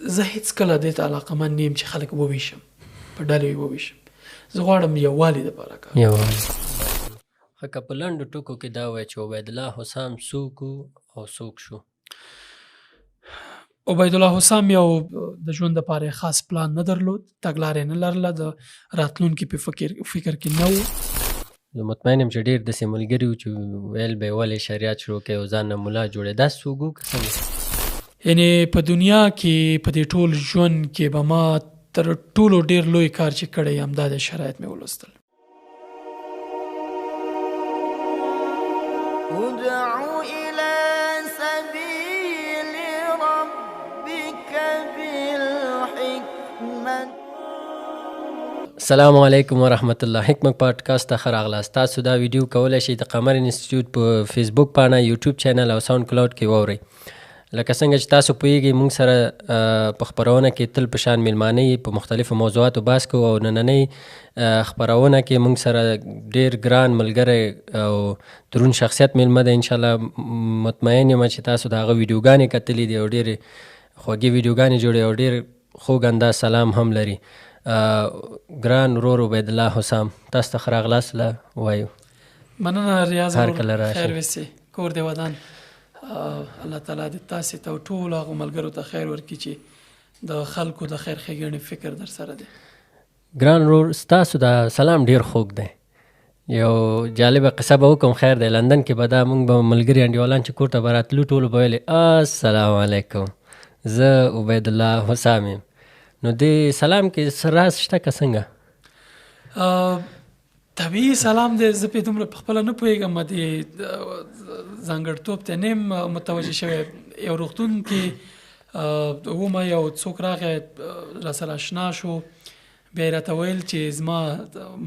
زه هیڅکله دې ته علاقمند نه یم چې خلک وویشم، په ډلو یې وویشم. زه غواړم یووالي دپاره کار. یووالي. ښه، که په لنډو ټکو کې دا ووایې چې عبیدالله حسام څوک او څوک شو؟ عبیدالله حسام یو د ژوند لپاره خاص پلان نه درلود، تګلارې نه لرله، د راتلونکي په فکر کې نه و. زه مطمئن یم چې ډېر داسې ملګري وو چې ویل به یې ولې شریعت شروع کوې او ځان نه ملا جوړوې، داسې څوک وو که څنګه؟ یعنې په دنیا کې په دې ټول ژوند کې به ما تر ټولو ډېر لوی کار چې کړی همدا دی، شرایط مې ولوستل. ادع إلى سبيل ربك بالحكمة. السلام علیکم ورحمت الله. حکمت پادکاست ته ښه راغلاست. تاسو دا ویډیو کولی شئ د قمر انسټیټیوټ په فیسبوک پاڼه، یوټیوب چینل او ساوند کلاوډ کې واورئ. لکه څنګه چې تاسو پوهیږئ، موږ سره په خپرونه کې تل په شان میلمانه یي، په مختلفو موضوعاتو بحث کوو. او نننۍ خپرونه کې موږ سره ډېر ګران ملګری او درون شخصیت میلمه دی. انشاءالله مطمئن یم چې تاسو د هغه ویډیوګانې کتلې دي او ډېرې خوږې ویډیوګانې جوړوي او ډېر خوږ انداز سلام هم لري. ګران ورور عبیدالله حسام، تاسو ته ښه راغلاست له وایو. مننه ریاض هر ورور، کله راشئ. خیر وسې، کور دې ودان. الله تعالی دې تاسې ته او ټولو هغو ملګرو ته خیر ورکړي چې د خلکو د خیر ښېګڼې فکر در سره دی. ګران ورور، ستاسو دا سلام ډېر خوږ دی. یو جالبه قصه به وکړم. خیر دی، لندن کې به دا موږ به ملګري انډیوالان چې کور ته به راتلو، ټولو به ویلې السلام علیکم، زه عبیدالله حسام یم. نو دې سلام کې څه راز شته که څنګه؟ طبیعي سلام دی، زه پرې دومره په خپله نه پوهېږم، دې ځانګړتوب ته نه یم متوجه شوی. یو روغتون کې ومه، یو څوک راغی را سره اشنا شو، بیا یې راته ویل چې زما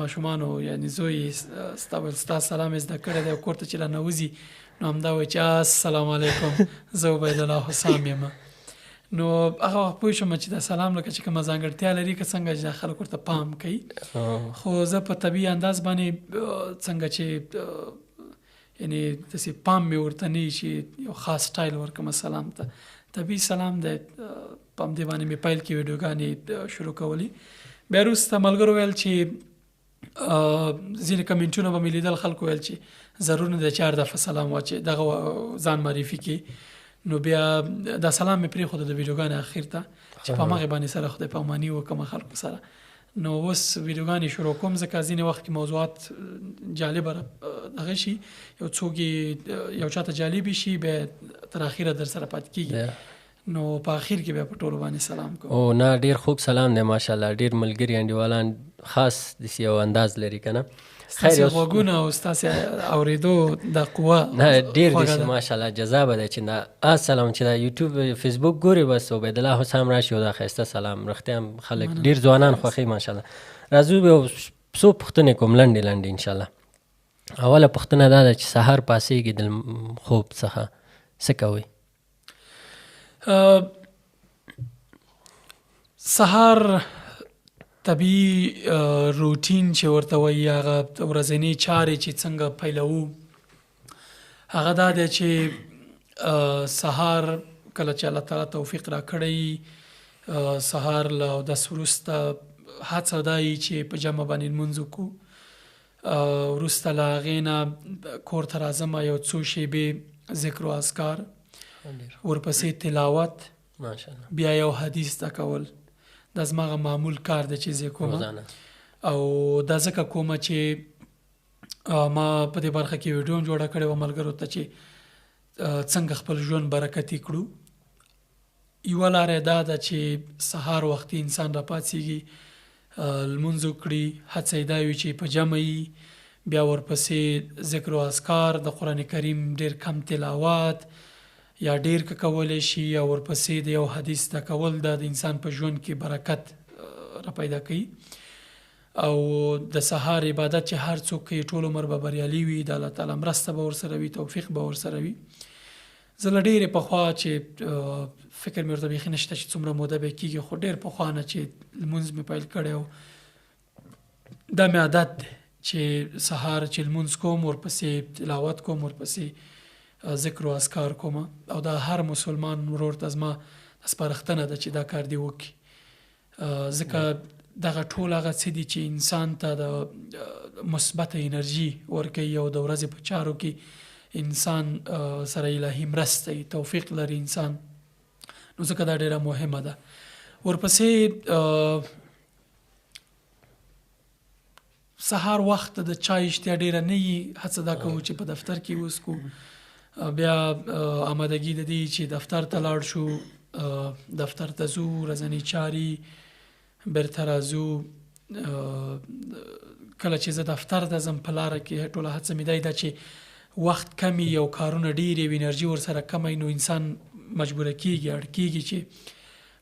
ماشومانو یعنې زوی ستا سلام یې زده کړی دی او کور ته چې رانوځي نو همدا وایي چې السلام علیکم، زه عبیدالله حسام یم. نو هغه وخت پوه شوم چې دا سلام لکه چې کومه ځانګړتیا لري که څنګه چې دا خلک ورته پام کوي. خو زه په طبیعي انداز باندې څنګه چې یعنې داسې پام مې ورته نه وي چې یو خاص سټایل ورکړم سلام ته. طبیعي سلام دی، په همدې باندې مې پیل کې ویډیوګانې شروع کولې. بیا وروسته ملګرو ویل چې ځینې کمنټونه به مې لیدل، خلکو ویل چې ضرور نه دی چې هر دفعه سلام واچوې، دغه ځان معرفي کړي. نو بیا دا سلام مې پرېښود د ویډیوګانې اخر ته چې په هماغې باندې سره خدای پاماني وکړم خلکو سره. نو اوس ویډیوګانې شروع کوم، ځکه ځینې وخت کې موضوعات جالبه دغه شي، یو څوک یې یو چاته جالب شي، بیا تر اخره در سره پاتې کېږي. نو په اخر کې بیا په ټولو باندې سلام کوم. او نه، ډېر خوږ سلام دی ماشاءالله. ډېر ملګري انډیوالان خاص داسې یو انداز لري که نه؟ ستاسې خیر، یو غوږونه او ستاسې اورېدو دا قوه نه، ډېر خوږه داسې ده. ماشاءالله جذابه دی چې دا سلام چې دا یوټیوب فیسبوک ګوري، بس عبیدالله حسام راشي او دا ښایسته سلام. رښتیا هم خلک مننه. ډېر ځوانان خوښوي ماشاءالله. راځو یو څو پوښتنې کوم لنډې لنډې انشاءالله. اوله پوښتنه دا ده چې سهار پاڅېږي د خوب څخه څه کوئ؟ سهار طبیعي روټین چې ورته وایي، هغه ورځنۍ چارې چې څنګه پیلوو، هغه دا دی چې سهار کله چې الله تعالی توفیق راکړی، سهار له اودس وروسته هڅه دا وي چې په جمع باندې لمونځ وکړو. وروسته له هغې نه کور ته راځم، یو څو شیبې ذکر و اذکار، ورپسې تلاوت، ماشاءالله. بیا یو حدیث زده کول. دا زما هغه معمول کار دی چې زه کوم. روزانه. او دا ځکه کوم چې ما په دې برخه کې ویډیو هم جوړه کړې وه ملګرو ته چې څنګه خپل ژوند برکتي کړو. یوه لاره یې دا ده چې سهار وختي انسان راپاڅېږي، لمونځ وکړي، هڅه یې دا وي چې په جمع یي، بیا ورپسې ذکر و اذکار، د قرآن کریم ډېر کم تلاوت یا ډېر که کولی شي، یا ورپسې د یو حدیث زده کول، دا د انسان په ژوند کې برکت را پیدا کوي. او د سهار عبادت چې هر څوک کوي ټول عمر به بریالي وي، د الله تعالی مرسته به ورسره وي، توفیق به ورسره وي. زه له ډېرې پخوا چې فکر مې ورته بیخي نشته چې څومره موده به کېږي، خو ډېر پخوا نه چې لمونځ مې پیل کړی و، دا مې عادت دی چې سهار چې لمونځ کوم، ورپسې تلاوت کوم، ورپسې ذکر و اذکار کوم. او دا هر مسلمان ورور ته زما سپارښتنه ده چې دا کار دې وکړي، ځکه دغه ټول هغه څه دي چې انسان ته د مثبته انرژي ورکوي او د ورځې په چارو کې انسان سره الهي مرسته وي، توفیق لري انسان، نو ځکه دا ډیره مهمه ده. ورپسې سهار وخت د چای اشتها ډیره نه وي، هڅه دا کوو چې په دفتر کې وڅکو، بیا آمادګي د دې چې دفتر ته لاړ شو، دفتر ته ځو، ورځنۍ چارې، بیرته راځو. کله چې زه دفتر ته ځم په لاره کې ټوله هڅه مې دی ده چې وخت کمی او کارونه ډېر او انرژي ورسره کمه، نو انسان مجبوره کیږي، اړ کیږي چې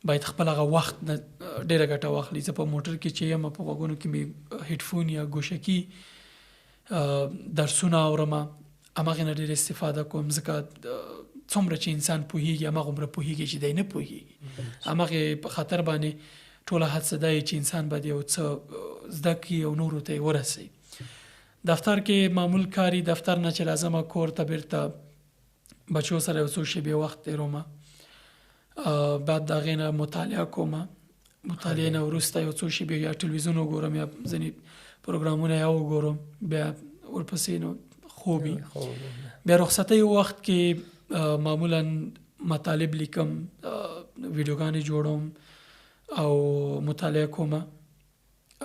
باید خپل هغه وخت نه ډېره ګټه واخلي. زه په موټر کې چې یم، په غوږونو کې مې هیډفون یا ګوشکي درسونه اورم، هماغې نه ډېره استفاده کوم، ځکه څومره چې انسان پوهیږي هماغومره پوهیږي چې دی نه پوهیږي. هماغې په خاطر باندې ټوله هڅه دا چې انسان باید یو څه زده کړي او نورو ته یې ورسوي. دفتر کې معمول کاري، دفتر نه چې راځم کور ته بیرته بچو سره یو څو شېبې وخت تېروم، بعد د هغې نه مطالعه کوم، مطالعې نه وروسته یو څو شېبې یا ټلویزیون وګورم یا ځینې پروګرامونه یا وګورم، بیا ورپسې نو خوب وي. بیا رخصتۍ وخت کې معمولا مطالب لیکم، ویډیوګانې جوړوم او مطالعه کوم،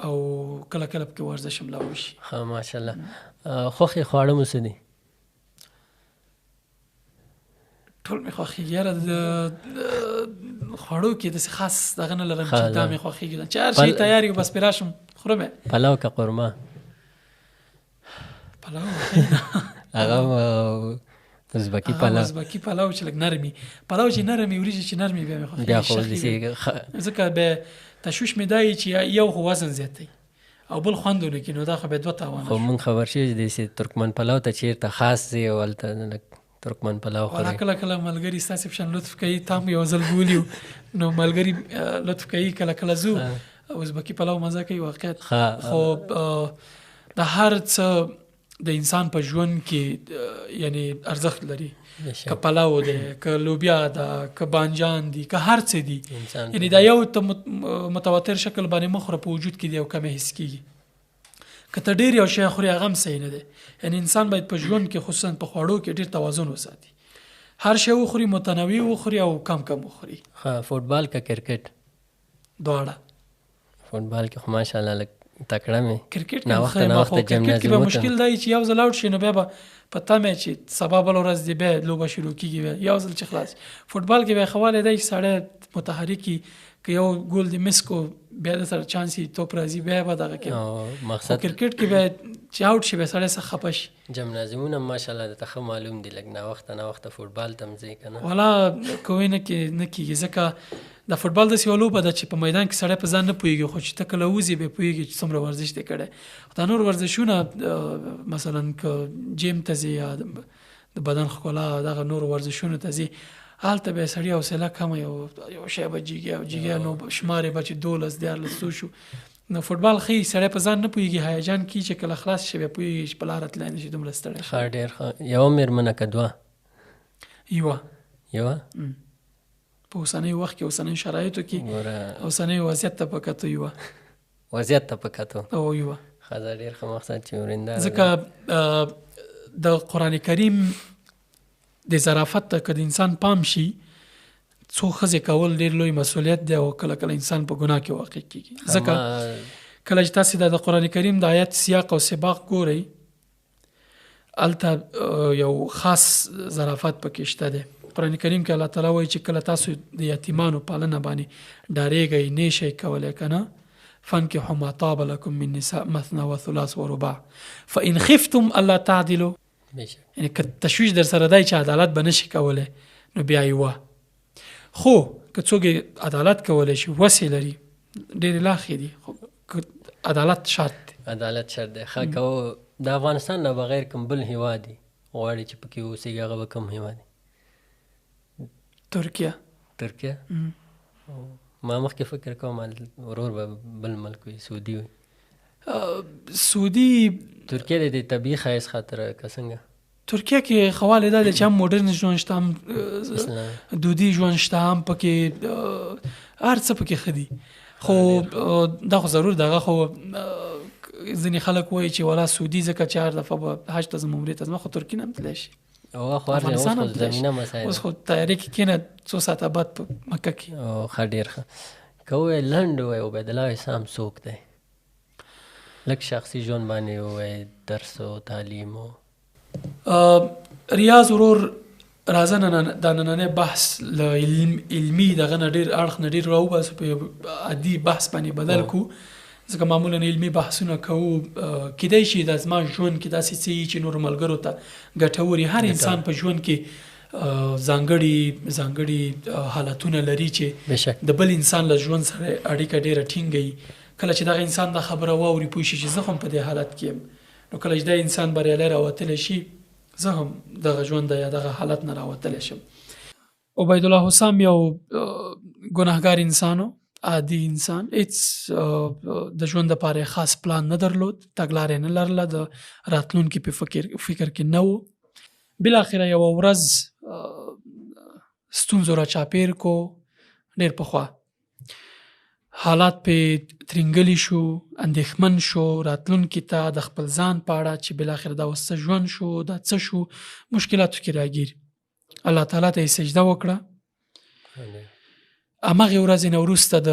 او کله کله پکې ورزش هم لا وشي. ښه، ماشاءالله. خوښې خواړه مو څه دي؟ ټول مې خوښېږي. یاره د خوړو کې داسې خاص دغه نه لرم چې دا مې خوښېږي، چې هر شی تیار وي بس پرې راشم خورم یې. پلاو که قورمه؟ پلاو. هغه ازبکي پلاو. ازبکي پلاو چې لږ نرمي، پلاو چې نرمي، وریجې چې نرمي بیا مې خوښېږي، بیا خو داسې ځکه بیا تشویش مې دا وي چې یو خو وزن زیاتوي او بل خوند ونه کړي، نو دا خو بیا دوه تاوانه. خو مونږ خبر شوي چې داسې ترکمن پلاو ته چېرته خاص ځای او هلته لږ ترکمن پلاو خوري. ولا کله کله ملګري ستاسې په شان لطف کوي، تا هم یو ځل بولي، نو ملګري لطف کوي، کله کله ځو ازبکي پلاو مزه کوي واقعیت. خو د هر څه د انسان په ژوند کې یعنی ارزښت لري، که پلاو دی، که لوبیا ده، که بانجان دی، که هر څه دی، یعنی دا یو ته متواتر شکل باندې مه خوره، په وجود کې دی او کمې حس کېږي. که ته ډېر یو شی خورې هغه هم صحیح نه دی. یعنی انسان باید په ژوند کې خصوصا په خواړو کې ډېر توازن وساتي، هر شی وخوري، متنوع وخوري او کم کم وخوري. ښه، فوټبال که کرکټ؟ دواړه. فوټبال کې خو ماشاءالله لږ تکړه مې. کرکټ کې ښه یم، خو کرکټ کې به مشکل دی چې یو ځل اوټ شي نو بیا به په تمه چې سبا بله ورځ دې بیا لوبه شروع کېږي، بیا یو ځل چې خلاص. فوټبال کې بیا ښه والی دی چې سړی متحرک وي، که یو ګول دې مس کو بیا د سره چانس یې توپ راځي، بیا به دغه کوي. مقصد کرکټ کې بیا چې اوټ شي بیا سړی څه خفه شي. جمنازیمونه ماشاءالله درته ښه معلوم دي، لږ ناوخته فوټبال ته هم ځې که نه؟ ولا کوی نه کېږي، ځکه د فوټبال داسې یوه لوبه ده چې په میدان کې سړی په ځان نه پوهېږي، خو چې ته کله وځې بیا پوهېږي چې څومره ورزش دې کړی. دا نور ورزشونه مثلا که جیم ته ځې یا د بدن ښکلا دغه نور ورزشونو ته ځې، هلته بیا سړي حوصله کمه، یو شی به جیږي او جیږي، نو شمار یې به چې 12 13 څو شو. نو فوټبال ښه سړی په ځان نه پوهېږي، هیجان کېږي چې کله خلاص شي بیا پوهېږي چې په لاره تللی نه شي، دومره ستړی شي. ښه، ډېر ښه. یوه مېرمنه که دوه؟ یوه. یوه؟ په اوسنیو وخت کې، اوسنیو شرایطو کې، اوسنیو وضعیت ته په کتو یوه. وضعیت ته په کتو؟ او یوه. ښه، دا ډېر ښه مقصد چې ورېنداره. ځکه د قرآن کریم د ظرافت ته که د انسان پام شي، څو ښځې کول ډېر لوی مسؤلیت دی او کله کله انسان په ګناه کې واقع کېږي. ځکه کله چې تاسې د قرآن کریم د آیت سیاق او سباق ګورئ، هلته یو خاص ظرافت پکې شته دی. قرآن کریم کې الله تعالی وایي چې کله تاسو د یتیمانو پالنه باندې ډارېږئ، نه شئ کولی که نه، فانکحوا ما طاب لکم من نساء مثنی وثلاث ورباع فإن خفتم ألا تعدلوا، یعنی که تشویش در سره دی چې عدالت به نشي کولی نو بیا یوه. خو که څوک عدالت کولی شي، وسې لري، ډېرې لا ښې دي، خو عدالت شرط دی. عدالت شرط دی. ښه، که د افغانستان نه بغیر کوم بل هېواد دی غواړي چې پکې اوسېږي، هغه به کوم هېواد دی؟ ترکیه. ترکیه؟ ما مخکې فکر کوم ورور به بل ملک وي، سعودي وي. سعودي؟ ترکیه د طبیعي ښایست خاطر که څنګه؟ ترکیه کې خواله دا ده چې هم مډرن ژوند شته، هم دودي ژوند شته، هم پکې هر څه پکې ښه دي. خو دا خو ضرور دغه خو ځینې خلک وایي چې ولا سعودي، ځکه چې هر دفعه به حج ته ځم، عمرې ته ځم، خو ترکیه نه هم تللی شي. او خو هر ځای اوس خو زمینه مساعده، اوس خو تیارې کې کښېنه څو ساعته بعد په مکه کې. او ښه، ډېر ښه. که ووایې لنډ ووایې، عبیدالله حسام څوک دی؟ لږ شخصي ژوند باندې ووایې، درس او تعلیم او ریاض ورور، راځه نن دا نننی بحث له علمي دغه نه ډېر اړخ نه ډېر راوباسو، په یو عادي بحث باندې بدل کړو، ځکه معمولا علمي بحثونه کوو. کیدای شي دا زما ژوند کې داسې څه وي چې نورو ملګرو ته ګټور وي. هر انسان په ژوند کې ځانګړي حالتونه لري چې د بل انسان له ژوند سره اړیکه ډېره ټینګه وي. کله چې دغه انسان دا خبره واوري، پوه شي چې زه هم په دې حالت کې یم، نو کله چې دا انسان بریالی راوتلی شي، زه هم دغه ژوند یا دغه حالت نه راوتلی شم. عبیدالله حسام یو ګناهګار انسان و، عادي انسان، هیڅ د ژوند لپاره یې خاص پلان نه درلود، تګلاره یې نه لرله، د راتلونکي په فکر کې نه و. بالاخره یوه ورځ ستونزو را چاپېر کو، ډېر پخوا حالات پې ترینګلي شو، اندېښمن شو راتلونکي ته، د خپل ځان په اړه چې بالاخره دا اوس څه ژوند شو، دا څه شو، مشکلاتو کې راګیر. الله تعالی ته یې سجده وکړه. هماغې ورځې نه وروسته د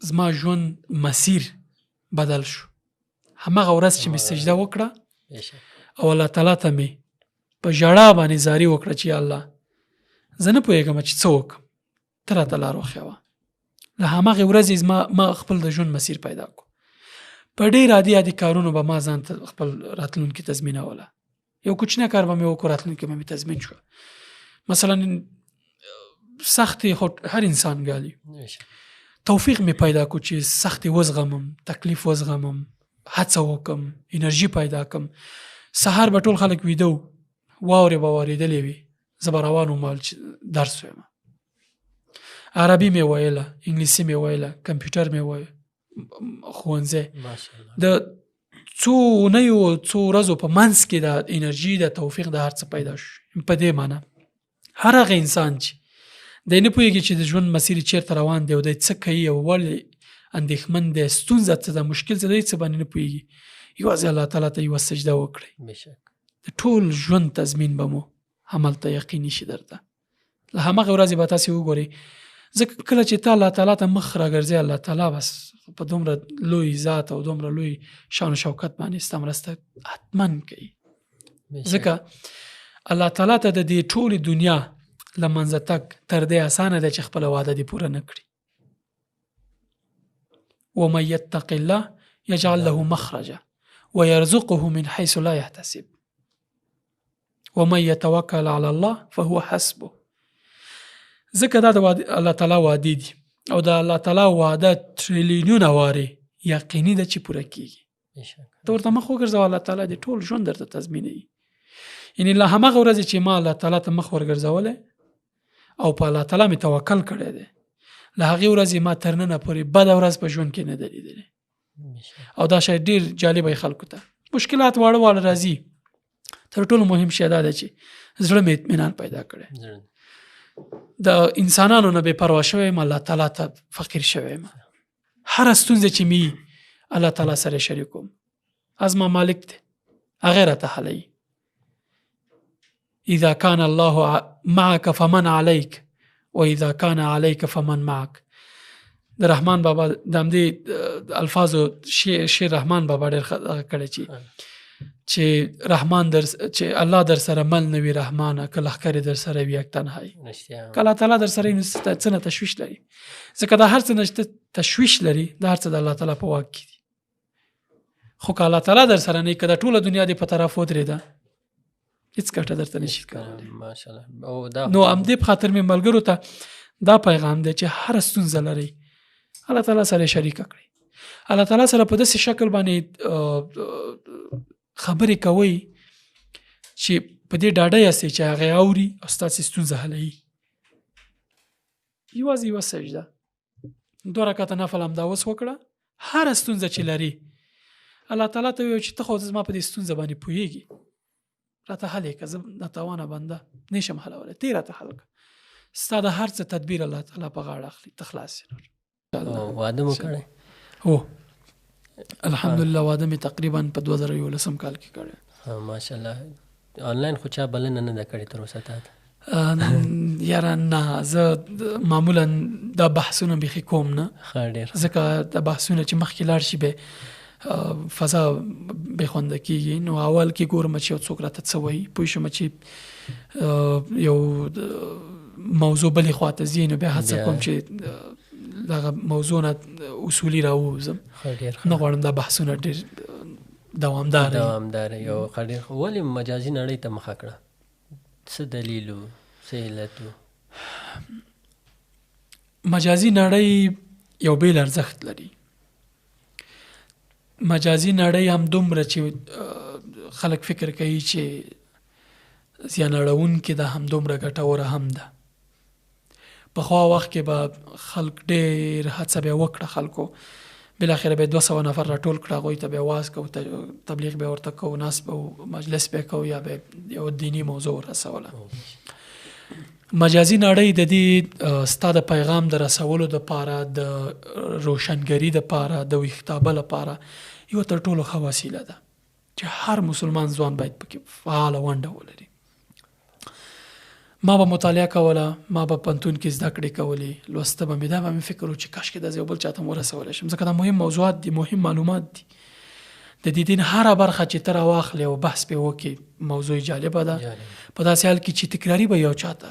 زما ژوند مسیر بدل شو. هماغه ورځ چې مې سجده وکړه او الله تعالی ته مې په ژړا باندې زاري وکړه چې یا الله، زه نه پوهېږم چې څه وکړم، ته راته لار وښیوه. له هماغې ورځې ما خپل د ژوند مسیر پیدا کړو. په ډېر عادي عادي کارونو به ما ځان ته خپل راتلونکي تضمینوله. یو کوچنی کار به مې وکړو، راتلونکي به مې تضمین شو. مثلا سختې خو هر انسان ګالي، توفیق مې پیدا کړو چې سختې وزغمم، تکلیف وزغمم، هڅه وکړم، انرژي پیدا کړم. سهار به ټول خلک ویده وو، واورې به واورېدلې وي، زه به روان وم چې درس وایم. عربي مې ویله، انګلیسي مې ویله، کمپیوټر مې ویل، ښوونځی. د څو اونیو څو ورځو په منځ کې دا انرژي، د توفیق، د هر څه پیدا شو. په دې معنی هر هغه انسان چې دی نه پوهېږي چې د ژوند مسیر یې چېرته روان دی او دی څه کوي او ولې اندېښمن دی، ستونزه څه ده، مشکل څه دی، څه باندې نه پوهېږي، یوازې الله تعالی ته یوه سجده وکړئ، د ټول ژوند تضمین به مو هملته یقیني شي درته. له هماغې ورځې به تاسې وګورئ، ځکه کله چې ته الله تعالی ته مخ راګرځې، الله تعالی بس په دومره لوی ذات او دومره لوی شان و شوکت باندې ستا مرسته حتما کوي. ځکه الله تعالی ته د دې ټولې دنیا له منځه تګ تر دې اسانه دی چې خپله وعده دې پوره نه کړي. ومن يتق الله يجعل له مخرجا ويرزقه من حيث لا يحتسب ومن يتوکل على الله فهو حسبه. ځکه دا د الله تعالی وعدې دي، او د الله تعالی وعده تریلیونونه وارې یقیني ده چې پوره کیږي. ته ورته مخ وګرځوه، الله تعالی دې ټول ژوند درته تضمینوي. یعنې له هماغه ورځې چې ما الله تعالی ته مخ ورګرځولی او په الله تعالی مې توکل کړی دی، له هغې ورځې ما تر ننه پورې بده ورځ په ژوند کې نه ده لیدلې. او دا شی ډېر جالب دی، خلکو ته مشکلات واړه واړه راځي، تر ټولو مهم شی دا دی چې زړه مې اطمینان پیدا کړی، د انسانانو نه بې پروا شوی یم، الله تعالی ته فقیر شوی یم. هره ستونزه چې مې الله تعالی سره شریکوم، از ما مالک دی، هغه راته حلوي. اذا كان الله معك فمن عليك واذا كان عليك فمن معك. د رحمان بابا د همدې الفاظو شعر رحمان بابا ډېر ښه کړی چې رحمان در چې الله در سره مل نه وي رحمانه، که لښکرې در سره وي یک تنهایی. که الله تعالی در سره وي نو څه نه تشویش لري، ځکه دا هر څه نه چې تشویش لري دا هر څه د الله تعالی په واک کې دي. خو که الله تعالی در سره نه، که دا ټوله دنیا دې په طرف ودرېده، هیڅ ګټه درته نشي کولی. نو همدې په خاطر مې ملګرو ته دا پیغام دی چې هره ستونزه لرئ الله تعالی سره شریکه کړئ، الله تعالی سره په داسې شکل باندې خبرې کوئ چې په دې ډاډه یاستئ چې هغه اوري او ستاسې ستونزه حلوي. یوازې یوه سجده، 2 رکعته نفل همدا اوس وکړه، هره ستونزه چې لري الله تعالی ته ووایه چې ته خو زما په دې ستونزه باندې پوهېږي، راته حل یې که، زه ناتوانه بنده نشم حلولی، ته یې راته حل کړه. ستا د هر څه تدبیر الله تعالی په غاړه اخلي، ته خلاص یې نور. واده مو کړی؟ هو الحمدلله، واده مې تقریبا په 2011 کال کې کړی. ماشاءالله. آنلاین خو چا بلنه نه ده کړې تر اوسه تا ته؟ یاره نه، زه معمولا دا بحثونه بیخي کوم نه، ځکه دا بحثونه چې مخکې لاړ شي به فضا بې خونده کېږي. نو اول کې ګورم چې یو څوک راته څه وایي، پوه شم چې یو موضوع بلې خواته ځي، نو بیا هڅه کوم چې دغه موضوع نه اصولي راووځم. نه غواړم دا بحثونه ډېر دوامدار دوامدار. یو ډېر. ولې مجازي نړۍ ته مخه کړه؟ څه دلیل و، څه علت و؟ مجازي نړۍ یو بېل ارزښت لري. مجازي نړۍ هم دومره چې خلک فکر کوي چې زیان اړوونکې ده، هم دومره ګټوره هم ده. پخوا وخت کې به خلک ډېر هڅه به وکړه، خلکو بالاخره به 200 نفر راټول کړه، هغوی ته به واز کو، تبلیغ به ورته کو، ناس به مجلس به کو، یا به یو دیني موضوع ورسوله. مجازي نړۍ د دې ستا د پیغام د رسولو دپاره، د روشنګري دپاره، د ویښتابه لپاره یوه تر ټولو ښه وسیله ده چې هر مسلمان ځوان باید پکې فعاله ونډه ولري. ما به مطالعه کوله، ما به پوهنتون کې زده کړې کولې، لوسته به مې، دا به مې فکر و چې کاشکې دا زه یو بل چاته هم ورسولی شم، ځکه دا مهم موضوعات دي، مهم معلومات دي. د دې دین هره برخه چې ته راواخلې او بحث پرې وکړې موضوع جالبه ده، په داسې حال کې چې تکراري به یو چاته،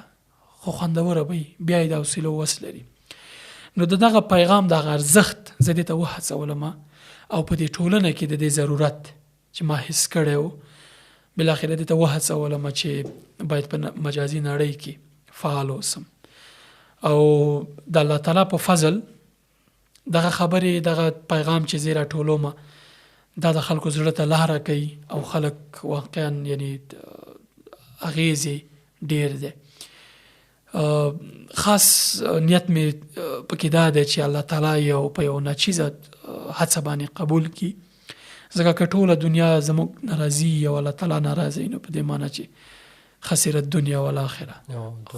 خو خوندوره به وي، بیا یې د حوصلو وس لري. نو د دغه پیغام دغه ارزښت زه دې ته وهڅولم، او په دې ټولنه کې د دې ضرورت چې ما حس کړی و، بالاخره دې ته وهڅولم چې باید په مجازي نړۍ کې فعال اوسم. او د الله تعالی په فضل دغه خبرې، دغه پیغام چې زه راټولوم، دا د خلکو زړه ته لاره کوي، او خلک واقعا یعنی اغېز یې ډېر دی. خاص نیت مې پکې دا دی چې الله تعالی یو په یو ناچیزه هڅه باندې قبول کړي، ځکه که ټوله دنیا زموږ ناراضي او الله تعالی ناراضي، نو په دې معنی چې خسرت دنیا والآخره.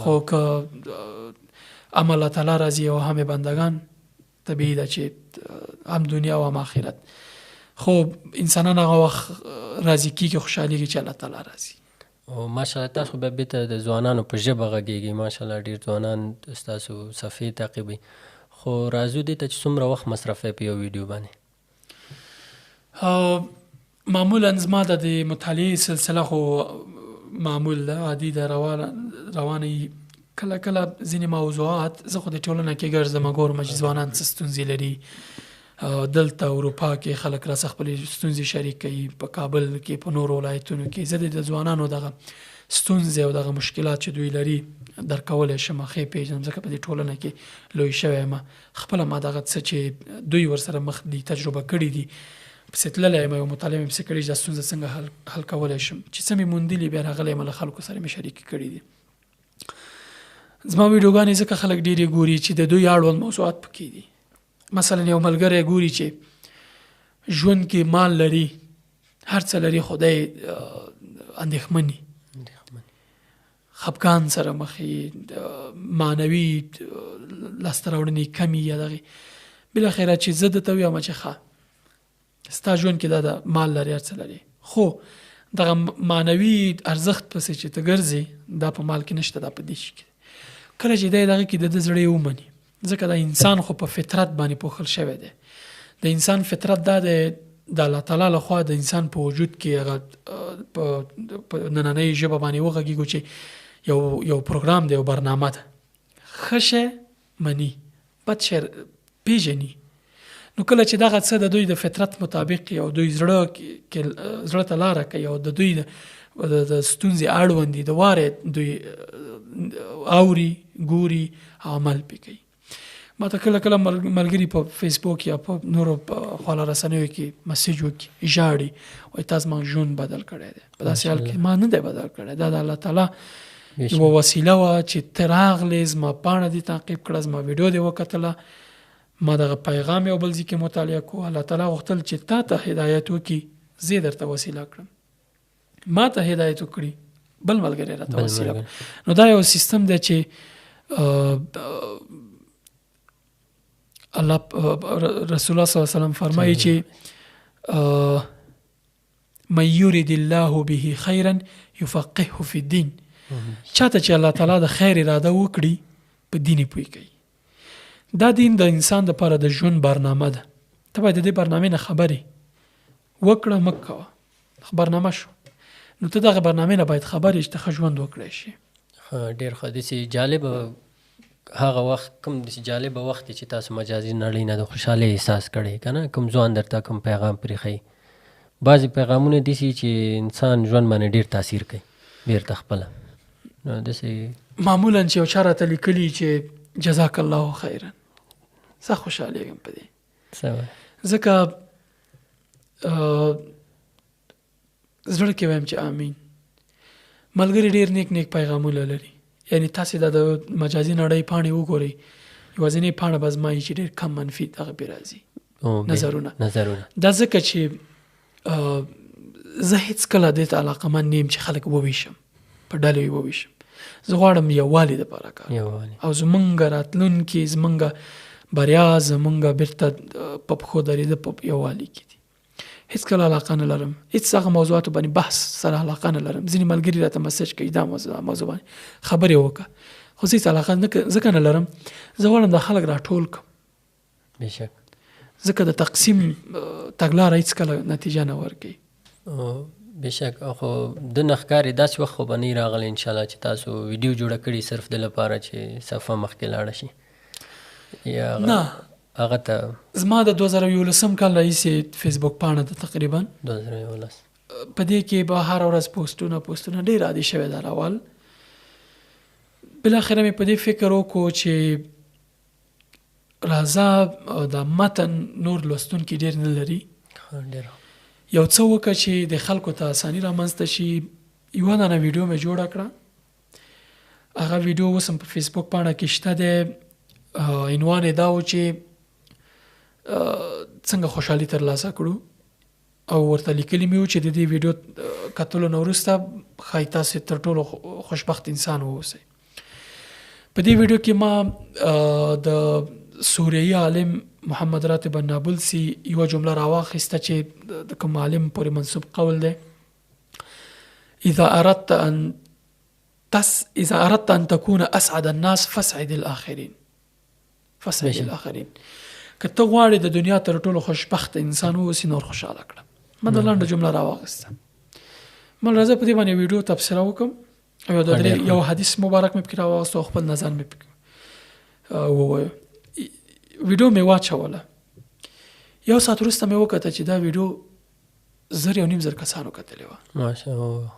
خو که هم الله تعالی راضي او هم بندگان، طبیعي ده چې هم دنیا او هم آخرت. خو انسانان هغه وخت راضي کېږي، خوشحالېږي چې الله تعالی راضي. او ماشاءالله تاسو به بیرته د ځوانانو په ژبه غږېږئ، ماشاءالله ډېر ځوانان ستاسو صفحې تعقیبوي. خو راځو دې ته چې څومره وخت مصرفوئ په یو ویډیو باندې؟ معمولا زما د دې مطالعې سلسله خو معمول ده، عادي ده، روانه وي. کله کله ځینې موضوعات زه خو د ټولنه کې ګرځم، ګورم چې ځوانان څه ستونزې لري. دلته اروپا کې خلک راسره خپلې ستونزې شریکوي، په کابل کې، په نورو ولایتونو کې. زه د ځوانانو دغه ستونزې او دغه مشکلات چې دوی لري درکولی شم، ښه یې پېژنم، ځکه په دې ټولنه کې لوی شوی یم. خپله ما دغه څه چې دوی ورسره مخ دي، تجربه کړي دي، پسې تللی یم، یو مطالعه مې پسې کړې چې دا ستونزه څنګه حل کولی شم. چې څه مې موندلي بیا راغلی یم، له خلکو سره مې شریکې کړي دي. زما ویډیوګانې ځکه خلک ډېرې ګوري چې د دوی اړوند موضوعات پکې دي. مثلا یو ملګری ګوري چې ژوند کې مال لري، هر څه لري، خو دی اندېښمن وي، خپګان سره مخ وي، معنوي لاسته راوړنې کمې یا دغې. بالاخره چې زه ده ته ووایم چې ښه ستا ژوند کې دا د مال لري، هر څه لري، خو دغه معنوي ارزښت پسې چې ته ګرځې دا په مال کې نشته، دا په دې شي کې. کله چې دی دغه کې د ده زړه یې ومني، ځکه دا انسان خو په فطرت باندې پوښل شوی دی. د انسان فطرت دا دی، د الله تعالی لخوا د انسان په وجود کې هغه په نننۍ ژبه باندې وغږېږو چې یو پروګرام دی، یو برنامه ده. ښه شی مني، بد شی پېژني. نو کله چې دغه څه د دوی د فطرت مطابق او دوی زړه ته لاره کوي او د دوی د ستونزې اړوند دي، د واره دوی اوري، ګوري او عمل پې کوي. ما ته کله کله ملګري په فیسبوک یا په نورو خواله رسنیو کې مسیج وکړي، ژاړي، وایي تا زما ژوند بدل کړی دی. په داسې حال کې ما نه دی بدل کړی، دا د الله تعالی یوه وسیله وه چې ته راغلې، زما پاڼه دې تعقیب کړه، زما ویډیو دې وکتله، ما دغه پیغام یو بل ځای کې مطالعه کو، الله تعالی غوښتل چې تا ته هدایت وکړي، زه یې درته وسیله کړم. ما ته هدایت وکړي، بل ملګری راته وسیله. نو دا یو سیستم دی چې الله رسول الله صلی الله علیه وسلم فرمایي چې من يريد الله به خيرا يفقهه في الدين. چاته چې الله تعالی د خیر اراده وکړي په دین یې پوه کوي. دا دین د انسان دپاره د ژوند برنامه ده. ته باید د دې برنامې نه خبرې وکړه مه کوه، برنامه شو، نو ته دغه برنامې نه باید خبر یې چې ته ښه ژوند وکړی شي. ښه، ډېر ښه. داسې جالبه هغه وخت کوم داسې جالبه وخت دی چې تاسو مجازي نړۍ نه د خوشحالۍ احساس کړی که نه؟ کوم ځوان درته کوم پیغام پرېښی؟ بعضې پیغامونه داسې چې انسان ژوند باندې ډېر تاثیر کوي بېرته خپله. نو داسې معمولا چې یو چا راته لیکلي چې جزاک الله خیرا، زه خوشحالېږم په دې، ځکه زړه کې وایم چې آمین. ملګري ډېر نیک نیک پیغامونه لري، یعنی تاسې دا د مجازي نړۍ پاڼې وګورئ، یوازینۍ پاڼه به زما یي چې ډېر کم منفي دغه پرې راځي نظرونه. دا ځکه چې زه هېڅکله دې ته علاقمند نه یم چې خلک وویشم، په ډلو یې وویشم. زه غواړم یووالي دپاره کار او زمونږ راتلونکي، زمونږ بریا، زمونږ بیرته په پښو درېده په یووالي کې دي. هېڅکله علاقه نه لرم، هېڅ هغه موضوعاتو باندې بحث سره علاقه نه لرم. ځینې ملګري راته مسج کوي دا موضوع باندې خبرې وکړه، خو زه هېڅ علاقه ځکه نه لرم. زه غواړم دا خلک راټول کړم، بېشک، ځکه د تقسیم تګلاره هېڅکله نتیجه نه ورکوي. بېشک. خو د نه ښکاري داسې وخت خو به نه وي راغلی انشاءالله چې تاسو ویډیو جوړه کړي صرف د لپاره چې صفحه مخکې لاړه شي؟ یا نه، هغه ته زما د 2011 کال راهیسې فیسبوک پاڼه ده، تقریبا 2011. په دې کې به هره ورځ پوسټونه ډېر عادي شوی دا راول. بالاخره مې په دې فکر وکړو چې راځه دا متن نور لوستونکي ډېر نه لري، یو څه وکړه چې د خلکو ته اساني رامنځته شي. یوه دانه ویډیو مې جوړه کړه، هغه ویډیو اوس هم په فیسبوک پاڼه کې شته دی. عنوان یې دا و چې څنګه خوشحالي ترلاسه کړو، او ورته لیکلي مې و چې د دې ویډیو کتلو نه وروسته ښایي تاسې تر ټولو خوشبخت انسان واوسئ. په دې ویډیو کې ما د سوریایي عالم محمد راتب النابلسي یوه جمله راواخیسته چې د کوم عالم پورې منسوب قول دی: اذا اردت ان تكون اسعد الناس فاسعد الاخرين. فاسعد الاخرين. که ته غواړې د دنیا تر ټولو خوشبخت انسان واوسې، نور خوشحاله کړه. ما دا لنډه جمله راواخیسته. ما راځه په دې باندې ویډیو تبصره وکړم، او یو حدیث مبارک مې پکې راواخیست او خپل نظر مې پکې ووایو. ویډیو مې واچوله، یو ساعت وروسته مې وکته چې دا ویډیو 1,500 کسانو کتلې وه. ماشاءالله،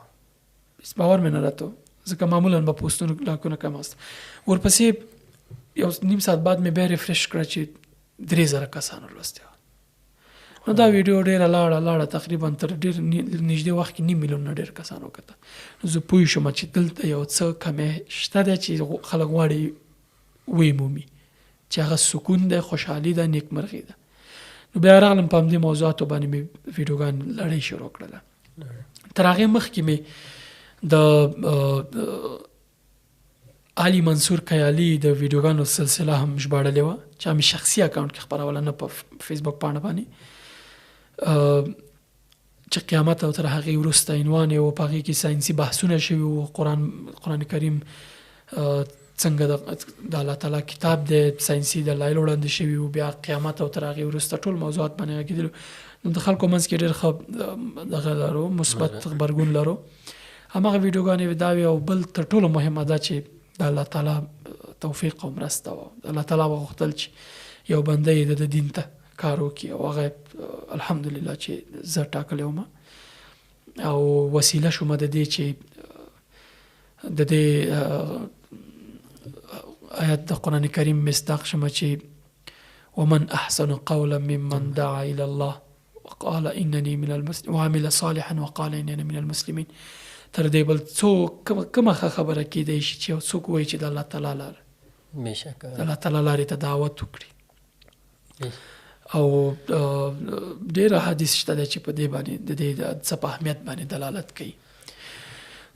هېڅ باور مې نه راتو، ځکه معمولا به پوسټونو لاکونه کم اخیست. ورپسې یو نیم ساعت بعد مې بیا ریفرش کړه چې 3,000 کسانو لوستې وه. نو دا ویډیو ډېره لاړه، تقریبا تر ډېر نږدې وخت کې 500,000 نه ډېر کسانو وکته. نو زه پوه شوم چې دلته یو څه کمی شته دی چې خلک غواړي ویې مومي، چې هغه سکون دی، خوشحالي ده، نیکمرغي ده. نو بیا راغلم په همدې موضوعاتو باندې مې ویډیوګان لړۍ شروع کړله. تر هغې مخکې مې د علي منصور کیالي د ویډیوګانو سلسله هم ژباړلې وه چې مې شخصي اکاونټ کې خپروله، نه په فیسبوک پاڼه باندې، چې قیامت او تر هغې وروسته عنوان یې و. په هغې کې ساینسي بحثونه شوي وو، قرآن کریم څنګه د الله تعالی کتاب دی، ساینسي دلایل وړاندې شوي وو، بیا قیامت او تر هغې وروسته ټول موضوعات باندې غږېدلي. نو د خلکو منځ کې ډېر ښه دغه لرو، مثبت غبرګون لرو. هماغه ویډیوګانې دا وې. او بل تر ټولو مهمه دا چې د الله تعالی توفیق او مرسته وه. الله تعالی وغوښتل چې یو بنده یې د دین ته کار وکړي، او هغه الحمدلله چې زه ټاکلی وم او وسیله شوم د دې چې د دې آیت د قرآن کریم مصداق شم چې ومن احسن قولا ممن دعا الى الله وقال انني من المسلمين وعمل صالحا وقال انني من المسلمين. تر دې بل څوک کومه ښه خبره کېدای شي چې یو څوک وایي چې د الله تعالی لاره، بېشکه د الله تعالی لارې ته دعوت وکړي. او ډېر احادیث شته دی چې په دې باندې د دې څه په اهمیت باندې دلالت کوي.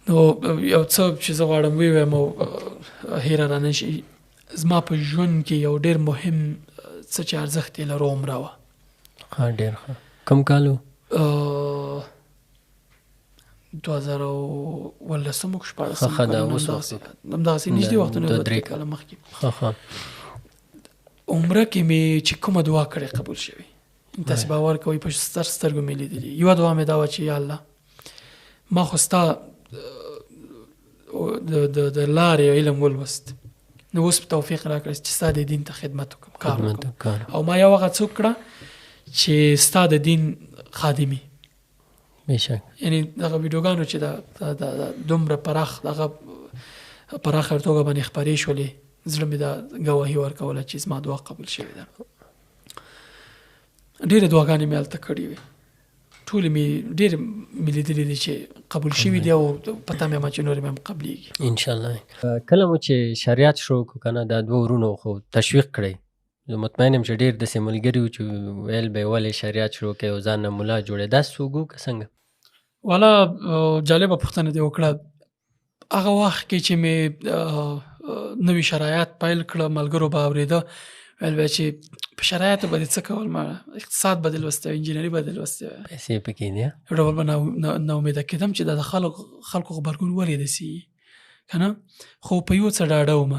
نو یو څه چې زه غواړم وی وایم او هیره رانه شي، زما په ژوند کې یو ډیر مهم څه چې ارزښت یې لرو عمره وه. ښه، ډیر ښه. کوم کال و؟ 2018 که 16 ښه، ښه، دا اوس وخت همدغسې نږدې وختونه، دوه 2 درې درې کاله مخکې. ښه ښه. عمره کې مې چې کومه دعا کړې قبول شوې، تاسې باور کوئ، په سترګو مې لیدلي. یوه دعا مې دا وه چې یا الله، ما خو ستا د لارې علم ولوست، نو اوس توفیق راکړه چې ستا د دین ته خدمت وکړم، کار خدمت وکړم. کار. او ما یو هغه څوک کړه چې ستا د دین خادمي. بېشک. یعنی دغه ویډیوګانو چې دا دومره پراخ، دغه پراخه توګه باندې خپرې شولې، زړه مې دا ګواهي ورکوله چې زما دعا قبول شوې ده. ډېرې دعاګانې مې هلته کړې وې، ټولې مې ډېرې مې لیدلې دي چې قبول شوي دي، او په تمه یم چې نورې مې هم قبلېږي ان شاء الله. کله مو چې شریعت شروع کړو که نه، دا دوه ورونو خو تشویق کړئ، زه مطمئن یم چې ډېر داسې ملګري وو چې ویل به یې ولې شریعت شروع کوې او ځان نه ملا جوړې، داسې څوک وو که څنګه؟ والا جالبه پوښتنه دې وکړه. هغه وخت کې چې مې نوي شرایط پیل کړه، ملګرو به اورېده، ویل به چې په شرایطو به دې څه کول، ما اقتصاد به دې لوستی وای، انجینري به دې لوستی وای، پیسې پکې دي، یو ډول به ناامیده کېدم چې دا د خلکو غبرګون ولې داسې وي که نه. خو په یو څه ډاډه وم،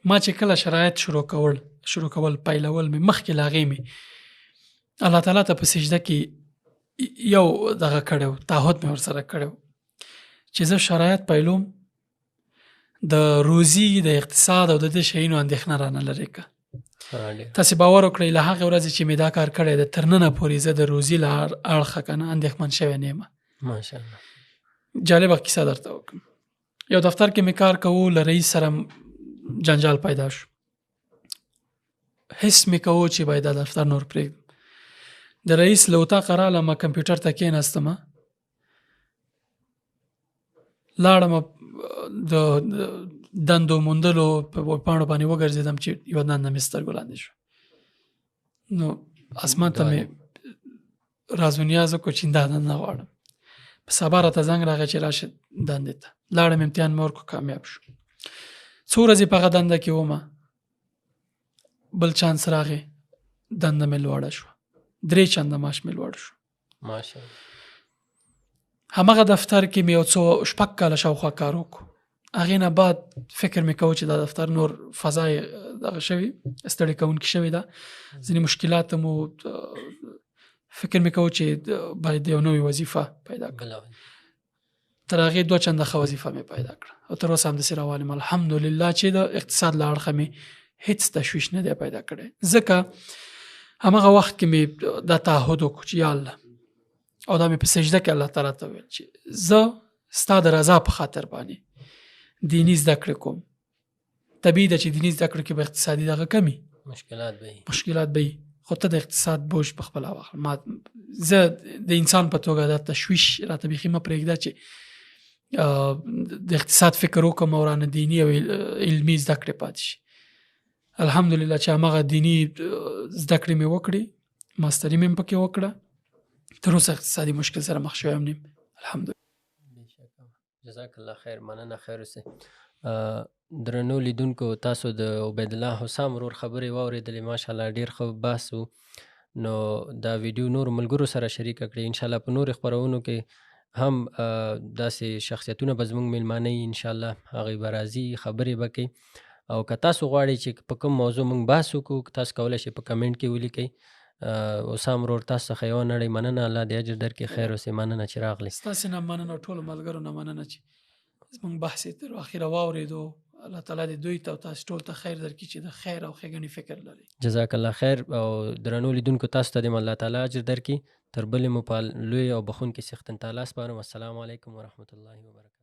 ما چې کله شرایط شروع کول پیلول مې، مخکې له هغې مې الله تعالی ته په سجده کې یو دغه کړی و، تعهد مې ورسره کړی و چې زه شرایط پیلوم، د روزي، د اقتصاد او د دې شیانو اندېښنه رانه لرې که. تاسې باور وکړئ، له هغې ورځې چې مې دا کار کړی دی تر ننه پورې زه د روزي له اړخه که نه اندېښمن شوی نه یم. ماشاءالله. جالبه کیسه درته وکړم. یو دفتر کې مې کار کوو، له رئیس سره جنجال پیدا شو، حس مې کوو چې باید دا دفتر نور پرېږدم. د رئیس له اتاقه رالم، کمپیوټر ته کېناستم، لاړم د دندو موندلو په پاڼو باندې وګرځېدم چې یوه دنده مې سترګو لاندې شوه. نو اسمان ته مې راز و نیاز وکړو چې دا دنده غواړم. په سبا راته زنګ راغی چې راشه دندې ته. لاړم، امتحان مې ورکړو، کامیاب شو. څو ورځې په هغه دنده کې ومه، بل چانس راغی، دنده مې لوړه شوه، 3 چنده معاش مې لوړ شو. ماشاءالله. هماغه دفتر کې مې یو څو 6 کاله شاوخوا کار وکړو. هغې نه بعد فکر مې کوو چې دا دفتر نور فضا یې دغه شوې، ستړې کوونکې شوې ده، ځینې مشکلات مو، فکر مې کوو چې باید یو نوې وظیفه پیدا کړم. تر هغې 2 چنده ښه وظیفه مې پیدا کړه او تر اوسه همداسې روان یم الحمدلله چې د اقتصاد له اړخه مې هیڅ تشویش نه دی پیدا کړی. ځکه هماغه وخت کې مې دا تعهد وکړو چې یا الله، او دا مې په سجده کې الله تعالی ته وویل چې زه ستا د رضا په خاطر باندې دیني زده کړې کوم. طبیعي ده چې دیني زده کړو کې به اقتصادي دغه کمي مشکلات به وي، مشکلات به وي، خو ته د اقتصاد بوج په خپله واخله. زه د انسان په توګه دا تشویش راته بیخي مه پرېږده چې د اقتصاد فکر وکړم او رانه دیني او علمي زده کړې پاتې شي. الحمدلله چې هماغه دیني زده کړې مې وکړې، ماستري مې هم پکې وکړه، تر اوسه اقتصادي مشکل سره مخ شوی هم نه یم الحمدلله. جزاک الله خیر، مننه، خیر اوسئ. درنو لیدونکو، تاسو د عبیدالله حسام ورور خبرې واورېدلې، ماشاءالله ډېر ښه بحث و. نو دا ویډیو نور ملګرو سره شریکه کړئ، انشاءالله په نورو خپرونو کې هم داسې شخصیتونه به زموږ مېلمانه وي انشاءالله، هغوی به راځي، خبرې به کوي. او که تاسو غواړئ چې په کوم موضوع موږ بحث وکړو، تاسو کولی شئ په کمنټ کې ولیکئ. حسام ورور، تاسو څخه یوه نړۍ مننه، الله دې اجر درکړي، خیر اوسئ، مننه چې راغلئ. ستاسې نه مننه، ټولو ملګرو نه مننه چې زموږ بحث یې تر اخره واورېدو. الله تعالی دې دوی ته او تاسو ټول ته خیر درکړي چې د خیر او ښېګڼې فکر لري. جزاک الله خیر. او درنو لیدونکو، تاسو ته دې هم الله تعالی اجر درکړي. تر بلې مو په لوی او بخښونکي څښتن تعالی سپارم. السلام علیکم ورحمت الله وبرکاته.